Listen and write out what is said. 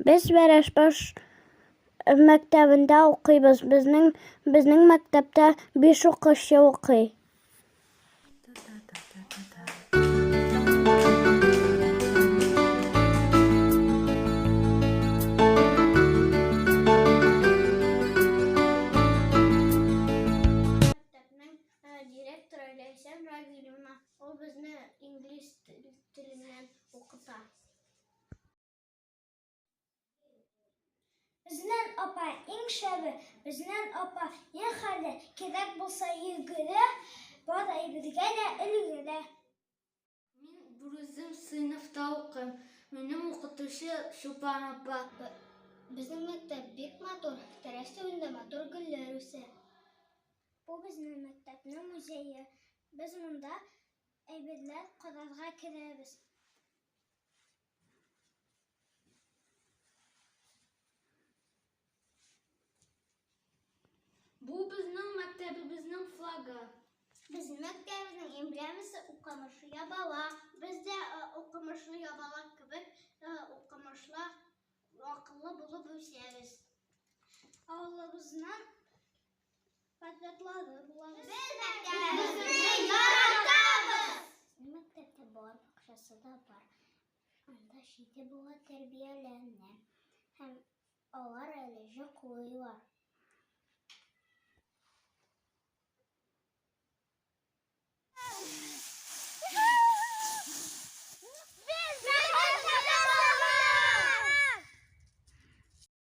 Без Вәрәшбаш мәктәбендә укыйбыз. Безнең безнең мәктәптә биш укучы укый. Мәктәпнең директоры Ләйсән Равилевна, ул безне инглиз теленнән укыта. Безнең апа иң шәбе, безнең апа иң хәле, кирәк булса йөгерә, бар әйбергә дә өлгерә. Мин берүзем сыйныфта укыйм. Минем укытучы Чулпан апа. Безнең мәктәп бик матур, тәрәз төбендә матур гөлләр үсә. Бу безнең мәктәпнең музее. Без монда әйберләр карарга керәбез. Бу безнең мәктәбебезнең флагы. Безнең мәктәбебезнең эмблемасы укымышлы ябалак. Без дә укымышлы ябалак кебек укымышлы, акыллы булып үсәбез. Авылыбызның патриотлары булабыз. Без мәктәбебезне яратабыз! Безнең мәктәптә балалар бакчасы да бар. Анда җиде бала тәрбияләнә һәм алар әле йоклыйлар.